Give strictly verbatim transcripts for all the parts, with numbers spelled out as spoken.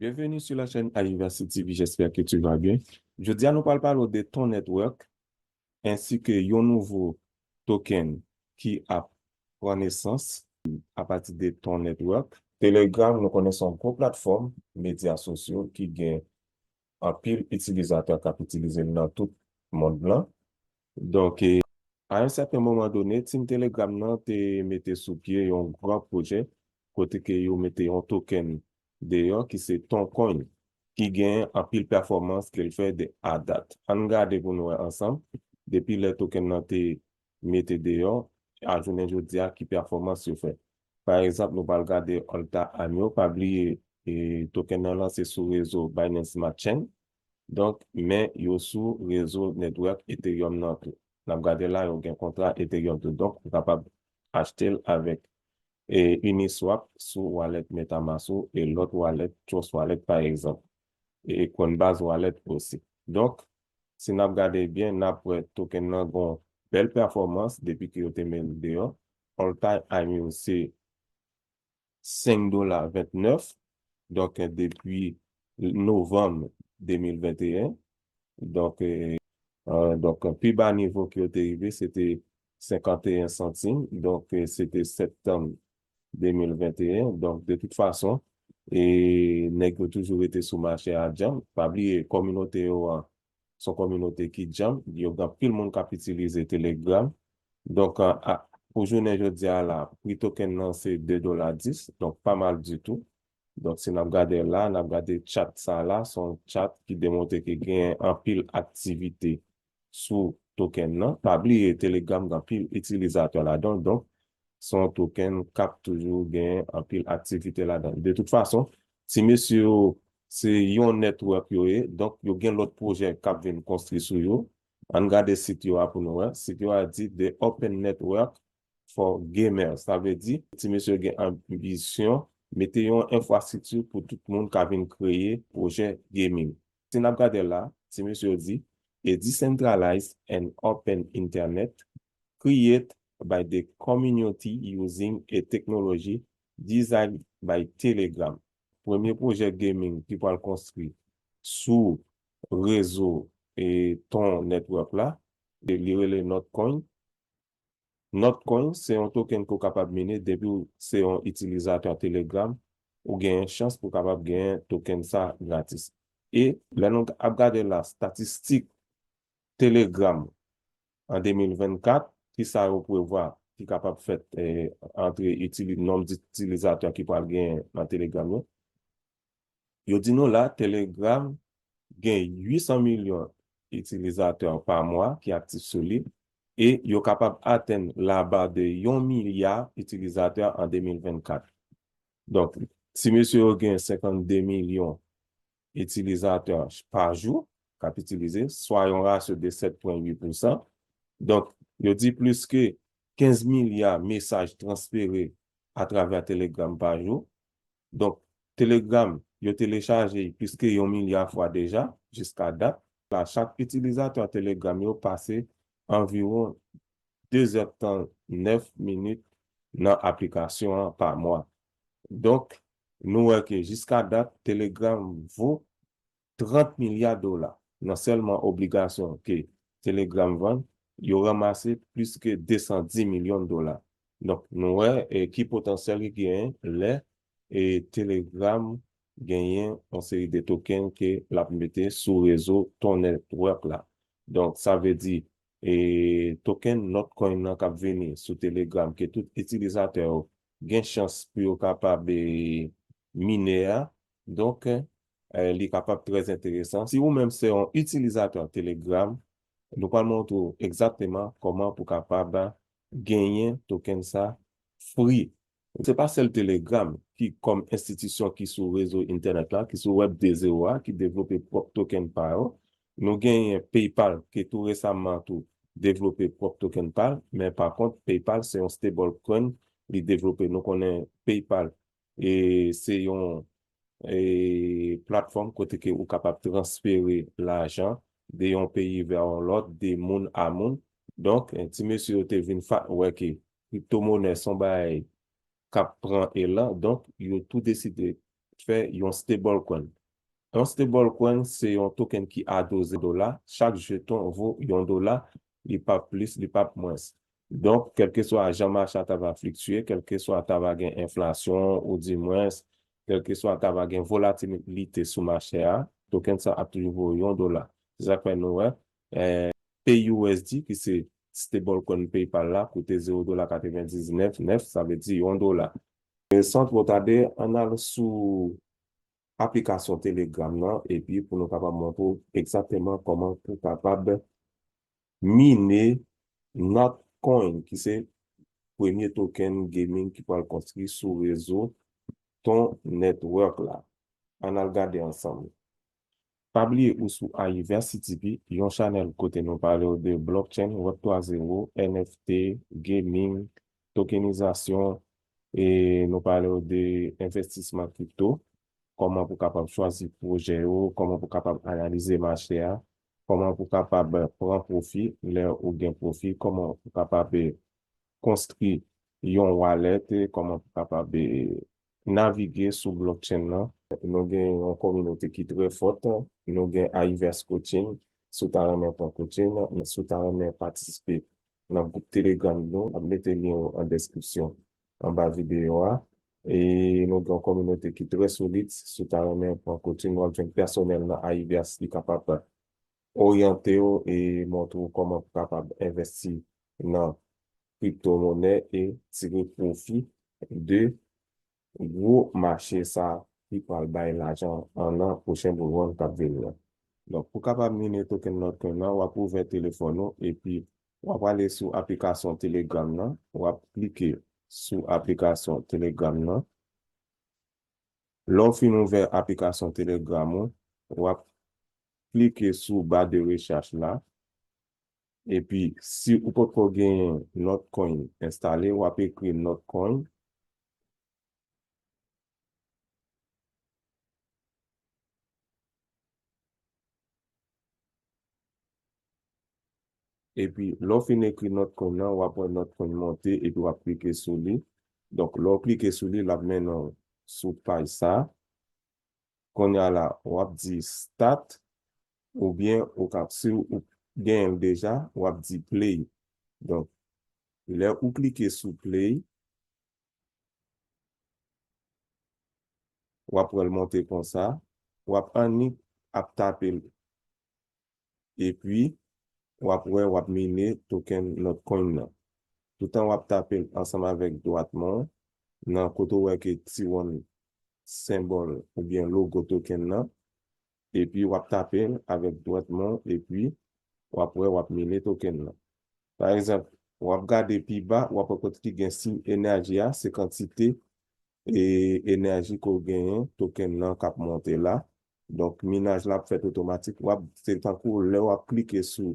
Bienvenue sur la chaîne Ayiva City V, j'espère que tu vas bien. Jodi a nou pral pale w de Ton Network, ensi ke yon nouvo token ki ap pran nesans apati de Ton Network. Telegram, nou konnen se yon gwo platfòm medya sosyo ki gen anpil itilizatè k ap itilize l nan tout mond lan. Donk, e, a yon sèten moman done, Team Telegram nan te mete sou pye yon gran pwojè kote ke yo mete yon token deyò ki se Toncoin, ki gen anpil pèfòmans ke l fè de a dat. Ann gade pou nou wè ansanm, depi lè token nan te mete deyò, a jounen jodi a ki pèfòmans yo fè. Pa egzanp, nou pral gade All Time High yo, pa bliye, e, token nan lanse sou rezo Binance Smart Chain. Donk, men yo sou rezo network Ethereum nan tou. N ap gade la, yo gen kontra Ethereum tou. Donk, ou kapab achte l avèk, e, Uniswap sou wallet MetaMask ou e lòt wallet, Trust Wallet pa egzanp, e Coinbase Wallet osi. Donk, si n ap gade byen, n ap wè token nan gon bèl pèfòmans depi ke yo te met l deyò. All time high yo se senk dola vennèf, donk, depi novanm de mil venteyen. Donk, e, e, donk, pi ba nivo ke yo te rive, se te senkanteyen santim, donk, e, se te septanm de mil venteyen. Donk, de tout fason, e, nèg yo toujou rete sou mache a djanm. Pa bliye, kominote yo an, se yon kominote ki djanm, yo gen anpil moun k ap itilize Telegram. Donk, a, a, pou jounen jodi a la, pri token nan se de dola dis, donk pa mal ditou. Donk, si n ap gade la, n ap gade chat sa la, se yon chat ki demontre ke gen anpil aktivite sou token nan. Pa bliye, Telegram gen anpil itilizatè ladan l, donk, se yon token k ap toujou gen anpil aktivite ladan l. De tout fason, ti mesye yo, se yon network yo ye, donk, yo gen lòt pwojè k ap vin konstwi sou yo. Ann gade sit yo a pou nou wè. Sit yo a di The Open Network for Gamers. Sa vle di, ti mesye yo gen anbisyon mete yon enfrastrikti pou tout moun ka vin kreye pwojè gaming. Si n ap gade la, ti mesye yo di, a decentralized and open internet created by the community using a technology designed by Telegram. Premye pwojè gaming ki pral konstwi sou rezo, e, Ton Network la, e li rele Notcoin. Notcoin, se yon token ke w kapab mine depi w se yon itilizatè Telegram, ou genyen chans pou w kapab genyen token sa gratis. E lè nou ap gade la, statistik Telegram an de mil vennkat, ki sa yo prevwa ki kapab fèt, e, antre itili-, nonb itilizatè ki pral genyen nan Telegram yo? Yo di nou la, Telegram gen uit san milyon itilizatè pa mwa ki aktif sou li, e yo kapab atenn laba de yon milya itilizatè an de mil vennkat. Donk, ti mesye yo gen senkannde milyon itilizatè pa jou k ap itilize, swa yon rasyo de sèt pwen uit pousan. Donk, yo di plis ke kenz milya mesaj transfere atravè Telegram pa jou. Donk, Telegram, yo telechaje plis ke yon milya fwa deja, jiska dat. La, chak itilizatè Telegram yo pase anviwon de zèdtan nèf minit nan aplikasyon an pa mwa. Donk, nou wè ke jiska dat, Telegram vo trant milya dola nan sèlman obligasyon ke Telegram vann, yo ranmase plis ke de san di milyon dola. Donk, nou wè, e, ki potansyèl ki genyen lè, e, Telegram genyen yon seri de token ke l ap mete sou rezo Ton Network la. Donk, sa vle di, e, token Notcoin nan k ap vini sou Telegram ke tout itilizatè yo gen chans pou yo kapab, e, mine a. Donk, e, li kapab trè enteresan. Si ou menm se yon itilizatè Telegram, nou pral montre w egzakteman kòman pou kapab genyen token sa free. Se pa sèl Telegram ki kòm enstitisyon ki sou rezo entènèt la, ki sou Web de zewo a, ki devlope pwòp token pa yo. Nou genyen PayPal ki tou resaman tou devlope pwòp token pa l, men pa kont PayPal se yon stablecoin li devlope. Nou konnen PayPal, e, se yon, e, platfòm kote ke ou kapab transfere lajan de yon peyi vè yon lòt, de moun a moun. Donk, e, ti mesye yo te vin fa-, wè ke kriptomonè se yon bagay k ap pran elan. Donk, yo tou deside fè yon stablecoin. Yon stablecoin se yon token ki adoze dola. Chak jeton vo yon dola. Li p ap plis, li p ap mwens. Donk, kèlkeswa jan mache a ta va fliktiye, kèlkeswa ta va gen enflasyon, ou di mwens, kèlkeswa ta va gen volatilite sou mache a, token sa ap toujou vo yon dola. Se sa k fè nou wè, eh, P U S D, ki se stablecoin PayPal la, koute zewo dola katrevendiznèf nèf, sa vle di yon dola. E san twò tade, ann al sou aplikasyon Telegram nan, epi pou nou kapab montre w egzakteman kòman pou kapab mine Notcoin, ki se premye token gaming ki pral konstwi sou rezo Ton Network la. Ann al gade ansanm. Pa bliye ou sou Ayiverse C T P, yon chanèl kote nou pale w de blockchain, Web twa zewo, N F T, gaming, tokenizasyon, e nou pale w de envestisman kripto, kòman pou kapab chwazi pwojè yo, kòman pou kapab analize mache a, kòman pou kapab pran pwofi, lè ou gen pwofi, kòman pou kapab konstwi yon wallet, kòman pou kapab navige sou blockchain nan. Nou gen yon kominote ki trè fòt, nou gen Ayiverse Coaching, si w ta renmen pran coaching, si w ta renmen patisipe nan gwoup Telegram nou, m ap mete lyen yo an deskripsyon anba videyo a. E nou gen yon kominote ki trè solid, si w ta renmen pran coaching, w ap jwenn pèsonèl nan Ayiverse, li kapab oryante w e montre w kòman pou kapab envesti nan kriptomonè e tire pwofi de gwo mache sa ki pral bay lajan an nan pwochen bull run k ap vini an. Donk, pou kapab mine token Notcoin nan, w ap ouvè telefòn ou epi w ap ale sou aplikasyon Telegram nan, w ap klike sou aplikasyon Telegram nan. Lè w fin ouvè aplikasyon Telegram ou, w ap klike sou ba de rechèch la. Epi, si ou potko genyen Notcoin enstale, w ap ekri Notcoin. Epi, lè w fin ekri Notcoin nan, w ap wè Notcoin monte, epi w ap klike sou li. Donk, lè w klike sou li, l ap mennen w sou paj sa. Kounye a la, w ap di start, oubyen ou ka, si ou genyen l deja, w ap di play. Donk, lè ou klike sou play, w ap wè l monte konsa, w ap annik ap tape l. Epi, w ap wè w ap mine token Notcoin nan. Toutan w ap tape l ansanm avèk dwat men w, nan kote w wè ke ti wonn senbòl oubyen logo token nan, epi w ap tape l avèk dwat men w, epi w ap wè w ap mine token nan. Pa egzanp, w ap gade pi ba, w ap wè kote ki gen siy enèji a, se kantite e enèji ke w genyen, token nan k ap monte la. Donk, minaj la ap fèt otomatik. W ap, se tankou lè w ap klike sou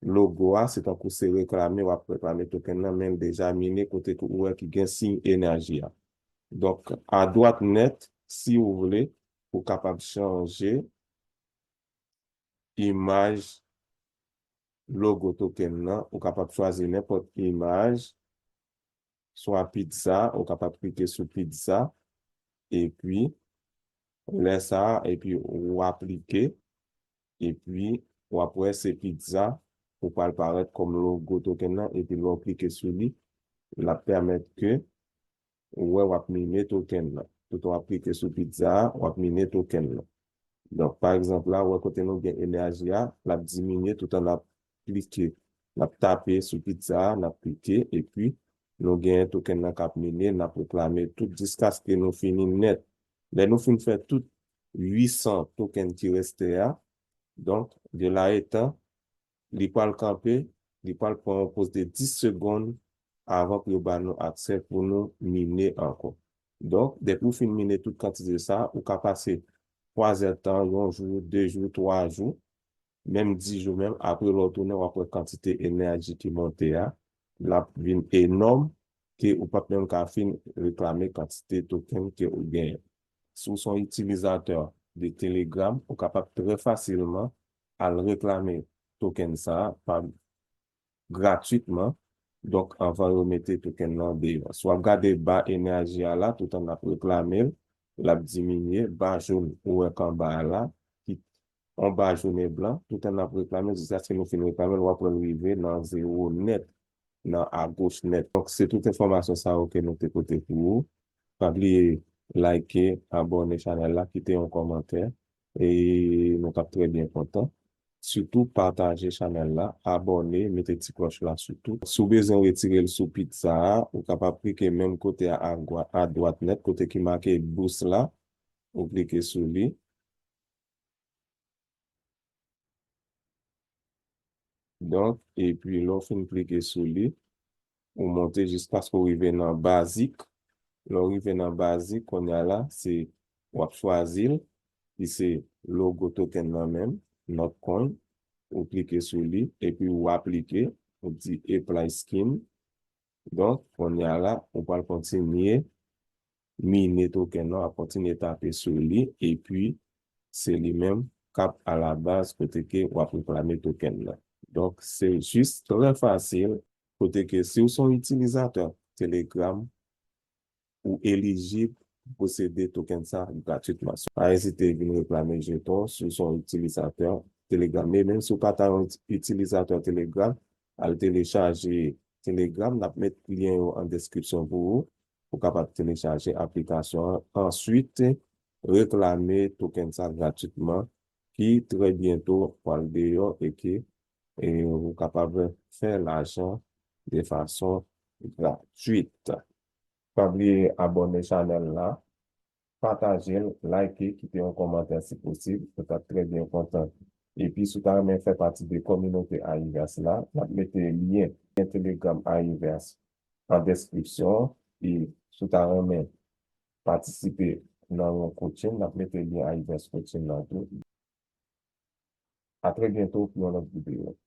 logo a, se tankou se reklame, w ap reklame token nan, men l deja mine kote ke ou wè ki gen siy enèji a. Donk, adwat nèt, si w vle, ou kapab chanje imaj logo token nan, ou kapab chwazi nenpòt imaj, swa pizza, ou kapab klike sou pizza, epi lè sa a, epi ou aplike, epi w ap wè se pizza ou pral parèt kòm logo token nan, epi lè w klike sou li, l ap pèmèt ke ou wè w ap mine token nan. Toutan w ap klike sou pizza a, w ap mine token nan. Donk, pa egzanp la, ou wè kote nou gen enèji a, l ap diminye toutan n ap klike. N ap tape sou pizza a, n ap klike, epi nou genyen token nan k ap mine, n ap reklame tout jiskaske nou fini nèt. Lè nou fin fè tout uitsan token ki reste a, donk, de la etan, li pral kanpe, li pral pran yon poz de dis segonn avan pou yo ba nou aksè pou nou mine ankò. Donk, depi w fin mine tout kantite sa, ou ka pase twa zè tan, yon jou, de jou, twa jou, menm dis jou menm, apre lè w tounen, w ap wè kantite enèji ki monte a, l ap vin enòm, ke ou p ap menm ka fin reklame kantite token ke ou genyen. Si w se yon itilizatè de Telegram, ou kapab trè fasilman al reklame token sa a pa gratwitman. Donk, anvan yo mete token nan deyò. Si w ap gade ba enèji a la, toutan n ap reklame l, l ap diminye, ba jòn ou wè k anba a la, ki yon ba jòn e blan, toutan n ap reklame, jiskaske nou fin reklame l, w ap wè l rive nan zewo nèt, nan agoch nèt. Donk, se tout enfòmasyon sa yo ke nou te pote pou ou. Pa bliye like, abòne chanèl la, kite yon kòmantè, e nou t ap trè byen kontan. Sitou pataje chanèl la, abòne, mete ti klòch la sou tout. Si w bezwen retire l sou pit sa a, ou kapab klike menm kote a, a dwa-, a dwat nèt, kote ki make boost la, ou klike sou li. Donk, epi lè w fin klike sou li, ou monte jiskaske w rive nan bazik. Lè w rive nan bazik, kounye a la, se w ap chwazi l, ki se logo token nan menm, Notcoin. Ou klike sou li, epi w aplike, ou di apply scheme. Donk, kounye a la, ou pral kontinye mine token nan, w ap kontinye tape sou li, epi se li menm k ap a la baz kote ke w ap reklame token nan. Donk, se jis trè fasil, kote ke si w se yon itilizatè Telegram, ou elijib pou posede token sa gratwitman. Pa ezite vin reklame jeton si w se yon itilizatè Telegram. Men menm si w pa ta yon itilizatè Telegram, al telechaje Telegram, n ap met lyen yo an deskripsyon pou ou, pou w kapab telechaje aplikasyon an. Answit, reklame token sa gratwitman, ki trè byento pral deyò e ke, e, ou kapab fè lajan de fason gratwit. Pa bliye abòne chanèl la, pataje l, like, kite yon kòmantè si posib, nou t ap trè byen kontan. Epi, si w ta renmen fè pati de kominote Ayiverse la, n ap mete lyen Telegram Ayiverse an deskripsyon an. E si w ta renmen patisipe nan yon coaching, n ap mete lyen Ayiverse Coaching nan tou. A trè byento pou yon lòt videyo.